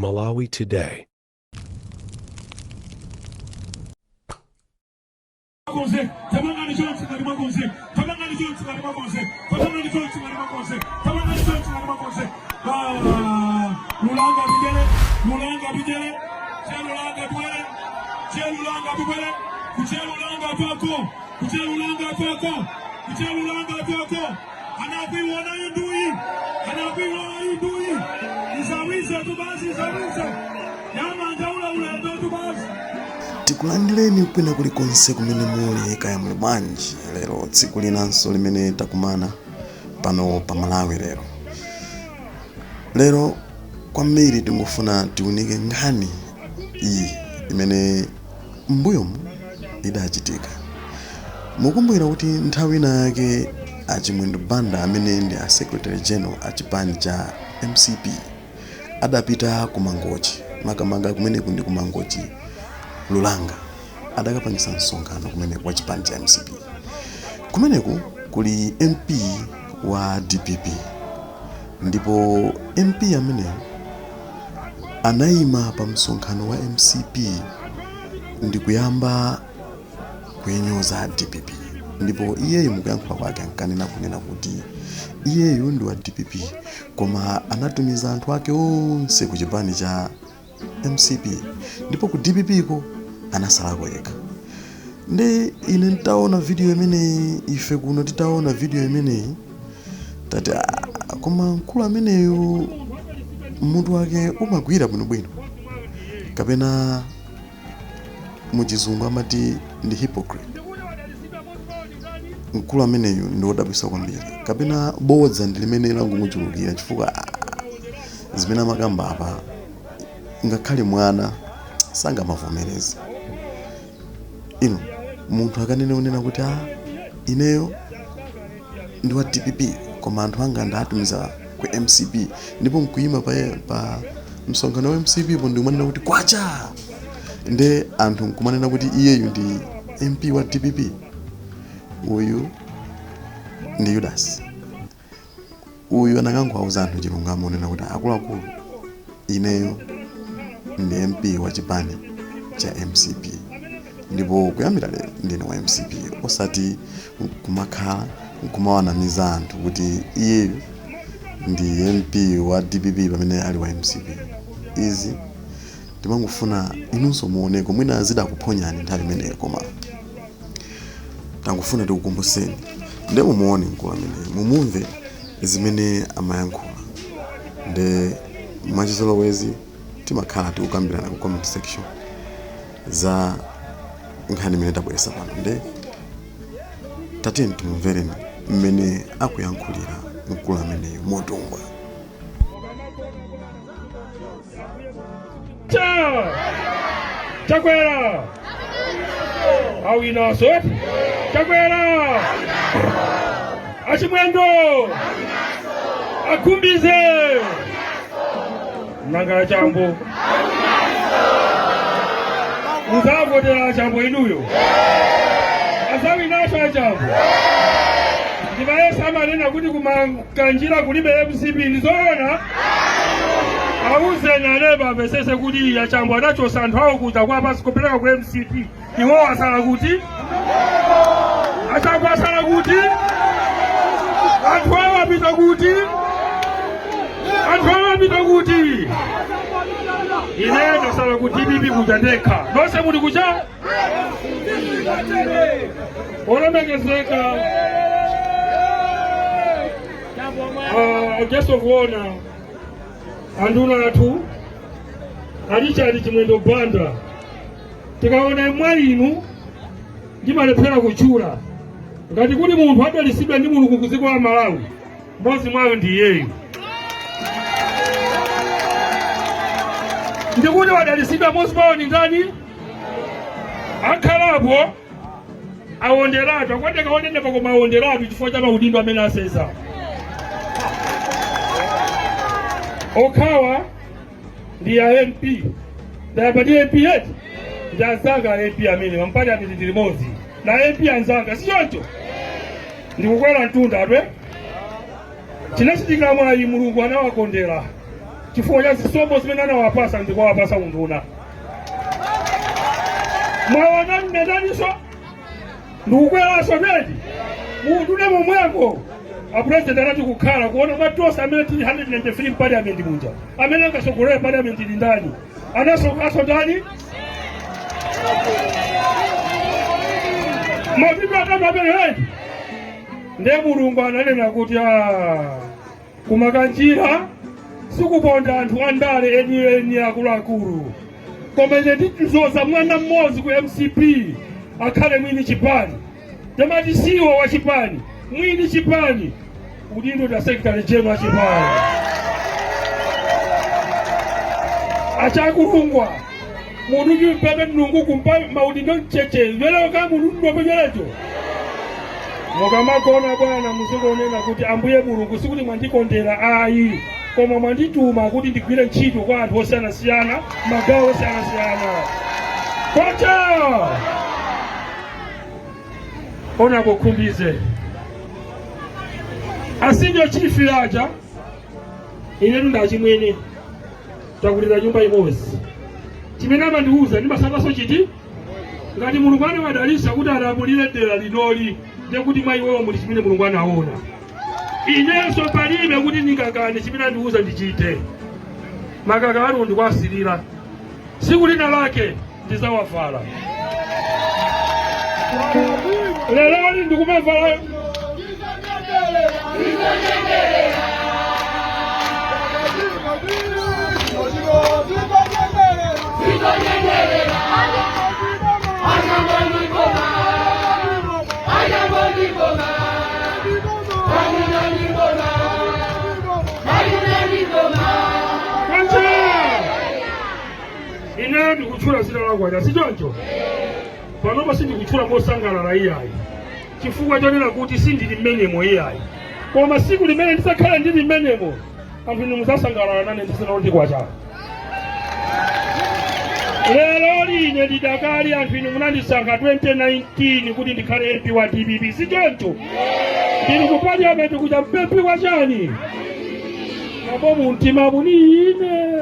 Malawi Today. Mwakonze, tamangani chonchi ngati mwakonze, tamangani chonchi ngati mwakonze, tamangani chonchi ngati mwakonze, tamangani chonchi ngati mwakonze. Ah, Lulanga bijere, Lulanga bijere, Chelulanga bwere, Chelulanga bwere, kuchelulanga twako, kuchelulanga twako, kuchelulanga twako. Anakuiona indui, anakuiona indui. Isawize tu basi, isawize. Yamanja ula ulendo tu basi. Tikulandireni kwina kulikonse kumene muli, kaya muli bwanji lero, tsiku linanso limene takumana pano pa Malawi Lero. Lero kwambiri tingofuna tiunike nkhani iyi imene m'mbuyomu idachitika. Mukumbukira kuti nthawi ina yake a Chimwendo Banda, amene ndi a Secretary General a chipani cha MCP, adapita ku Mangochi, makamaka kumeneku ndi ku Mangochi Lulanga, adakapangisa msonkhano kumeneku wa chipani cha MCP. Kumeneku kuli MP wa DPP, ndipo MP ameneyo anayima pa msonkhano wa MCP ndikuyamba kuinyoza DPP. Ndipo iyeyo mukuyankhula kwake ankanena kunena kuti iyeyo ndi wa DPP, koma anatumiza anthu ake onse ku chipani cha MCP, ndipo ku DPP ko anasalako yekha. Ndi ine ntaona video imeneyi, ife kuno titaona video imeneyi tati, "Ah, koma mkulu ameneyu mutu wake umagwira bwinobwino, kapena muchizungu amati ndi hypocrite? Mkulu ameneyu ndi wodabwitsa kwambiri, kapena bodza ndi limene langomuchulukira, chifukwa zimene amakamba apa ngakhale mwana sangamavomereze." Ino munthu akanene kunena kuti, "Ah, ineyo ndi wa DPP, koma anthu anga ndatumiza ku MCP," ndipo nkuyima pa msonkhano wa MCP po ndikumanena kuti kwacha, nde anthu nkumanena kuti iyeyu ndi MP wa DPP, uyu ndi Yudas. Uyu anakangowauza anthu chilungamo, onena kuti, "Akuluakulu, ineyo ndi MP wa chipani cha MCP, ndipo kuyambira lero ndine wa MCP," osati kumakhala nkumawanamiza anthu kuti iyeyu ndi MP wa DPP pamene ali wa MCP. Izi timangofuna inunso muoneko, mwina zidakuphonyani nthawi imeneyo, koma tangofuna tikukumbuseni. Nde mumuone mkulu ameneyo, mumumve zimene amayankhula. Nde mwachizolowezi timakhala tikukambirana ku comment section za nkhani imene tabweresa pano. Nde tatiyeni timumvereni mmene akuyankhulira mkulu ameneyo motumbwa. Cha! Chakwera! Awinaso! Chakwera! Achimwendo! Akhumbize! Nanga Chambo? Muzavotera Chambo inuyo? Azawinaso Achambo? Ndimayesa amanena kuti kumakanjira kulibe MCP, ndizoona? Auze naleba amvesese kuti Achambo anachosa anthu awo kuja kwa pasi kupereka ku MCP. Iwo asala kuti? Achambo asala kuti? Anthu awo apita kuti? Anthu awo apita kuti? Ine ndasala ku DPP kuja ndekha. Nonse muli kucha? Olemekezeka guest of honor, anduna athu a Richard Chimwendo Banda, tikaona mwa inu ndimalephera kutchula. Ngati kuti munthu adalitsidwa ndi Mulungu ku dziko la Malawi, mmodzi mwayo ndi iyeyu. Ndikuti wadalitsidwa mmodzi mwawo ndi ndani? Akhalapo awonderatu, akwateka onenepa, koma awonderatu chifukwa cha maudindo amene aseza. Okhawa ndi ya MP, ndayamba ndi MP eti, ndi anzanga a MP amene mampati amene ndi limodzi na MP anzanga, si choncho? Ndikukwera mtunda atwe chinachitika mwayi, Mulungu anawakondera. Chifukwa cha zisomo zimene anawapasa ndikuwapasa unduna. Mwaona mnenaniso ndikukweranso nedi muunduna momwemo. Apurezidenti anati kukhala kuona mwa tonse amene tili 193 m'parliament muja, amene angasogolere parliament ndi ndani? Anasokaso ndani? Maudindo atatu amene edi. Ndiye Mulungu ananena kuti, "Ah, kumakanjira sikuponda anthu andale enieni akuluakulu, koma ine ndidzoza mwana mmodzi ku MCP akhale mwini chipani." Tamati siwo wa chipani, mwini chipani, udindo ta secretary general wa chipani. Achakulungwa munthu chimpeme mlungu kumpa maudindo mcheche vyeleoka munthu ndopenyelecho. Mukamagona bwana, muzingonena kuti, "Ambuye Mulungu, sikuti mwandikondera ayi, koma mwandituma kuti ndigwire ntchito kwa anthu osiyanasiyana, magawo osiyanasiyana." Kwacha onako khumbize asinjo chief aja, inetu ndachimwene, takulira nyumba imodzi. Chimene amandiuza ndimasakaso chiti ngati Mulungu anawadalisa kuti alamulire dera linoli, ndiye kuti mwa iwewo muli chimene Mulungu anaona. Inenso palibe kuti ndingakane chimene andiuza ndichite. Makaka anu ndikuasirira, siku lina lake ndizawavala. Leloli ndikumavala. Kwacha! Ine ndikutchula zina la Kwacha, si choncho? Panopo sindikutchula mosangalala iyayi, chifukwa chonena kuti sindili mmenemo iyayi, koma siku limene ndisakhale ndili mmenemo, anthu inu muzasangalala nane ndizina kuti Kwacha. Lero line ndidakali. Anthu inu munandisankha 2019 kuti ndikhale MP wa DPP, si choncho? Ndili ku parliament kuja MP wa chani? Napo mumtima muni ine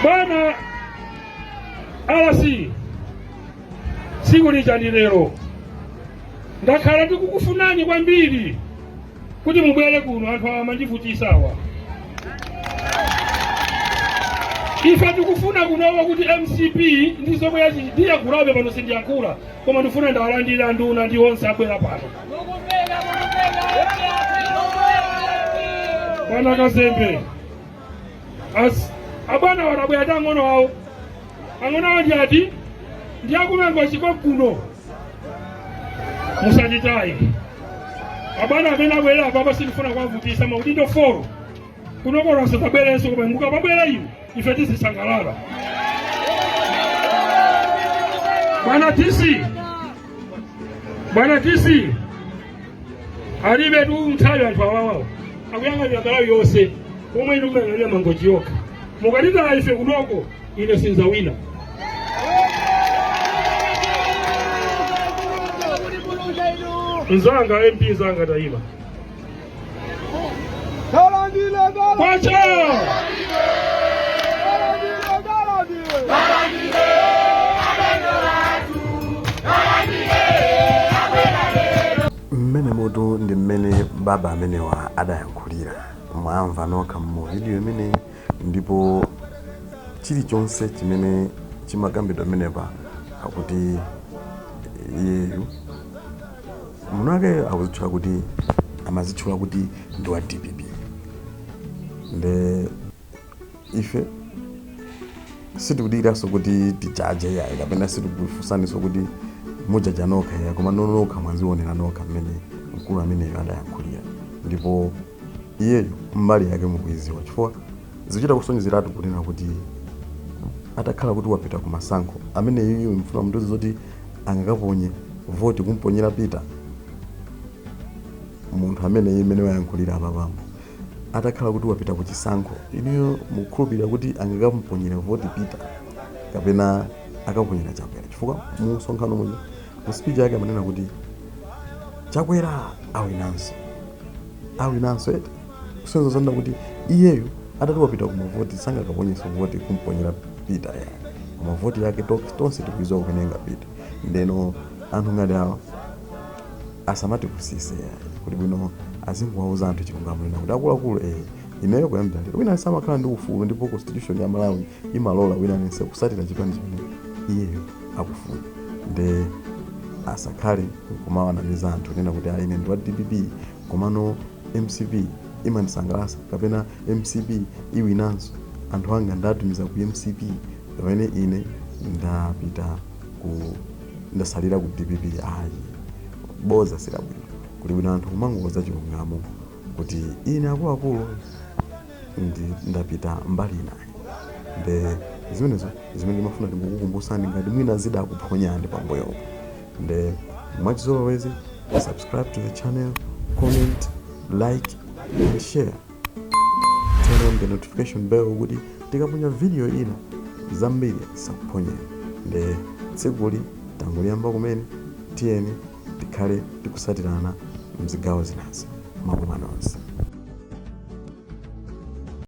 bwana RC, tsiku lija ndi lero. Ndakhala ndikukufunani kwambiri kuti mubwere kuno. Anthu awa amandivutisa awa. Ife tikufuna kunowa kuti MCP ndi zomwe ndiyankhulabe pano, sindiyankhula, koma ndifuna ndawalandira nduna ndi onse abwera pano. Bwana Kazembe, abwana wanabwera ndi ang'ono awo. Ang'ono awo ndi ati? Ndi akumengo chiko kuno. Musatitaye abwana amene abwera apapa. Sindifuna kuwavutisa maudindo 4 kunokolo asadzabwerenso, koma mukapabwera inu ife tizisangalala. Bwana DC, bwana DC, alibe tu nthawi. Anthu awawawo akuyang'anira Malawi yonse, pomwe inu muyang'anira Mangochi yokha. Mukatitaya ife kunoko, ine sinzawina. Nzanga MP, nzanga, tayima. Kwacha! Mmene mutu ndi mmene baba amenewa adayankhulira, mwamva nokha mu video imene, ndipo chilichonse chimene chimakambidwa pamenepa, akuti iyeyu munake akuzitchula kuti, amazitchula kuti ndi wa DPP. Nde ife sitikudikiranso kuti tijaje yayi, kapena sitikufunsaniso kuti mujaja nokha yayi, koma nokha mwazionera nokha mmene mkulu ameneyo adayankhulira. Ndipo iyeyo mbali yake mukuiziwa, chifukwa zikuchita kusonyezeratu kunena kuti atakhala kuti wapita ku masankho amene iyeyo mfuna mndiuze zoti angakaponye voti kumponyera Peter, munthu amene iye mmene wayankhulira apapamo, atakhala kuti wapita ku chisankho, inuyo mukukhulupirira kuti angakamponyera voti Peter kapena akaponyera Chakwera? Chifukwa mu msonkhano muja, mu speech yake, amanena kuti Chakwera awinanso. Awinanso eti? Kusonyeza zonena kuti iyeyo atati wapita kumavoti sangakaponyeso voti kumponyera Peter ya, koma voti yake tonse tikuiziwa kumene ingapite. Ndeno anthu ngati awa asamatipusise yayi, kuti bwino azingowauza anthu chilungamo nena kuti akuluakulu, ineyo kuyambira lero. Wina aliyense amakhala ndi ufulu ndipo constitution ya Malawi imalola wina aliyense kusatira chipani chimene iyeyo akufuna. Nde asakhale nkumawanamiza anthu nena kuti, "Ah, ine ndi wa DPP komano MCP imandisangalasa," kapena "MCP iwinanso, anthu anga ndatumiza ku MCP pamene ine ndapita ku ndasalira ku DPP." Ayi, boza silabwino. Kuli bwino anthu kumangoza chilungamo kuti ine akuluakulu ndapita mbali inayi. Nde zimenezo zimene ndimafuna ndingokukumbusani ngati mwina zidakuphonyani pambuyopo. Nde mwachizolowezi, subscribe to the channel, comment, like and share, turn on the notification bell kuti tikaponya video ina zambiri zisakuphonyeni. Nde tsikuli tangoliyamba kumene, tiyeni tikhale tikusatirana mzigawo zinazi. Makoma nonse.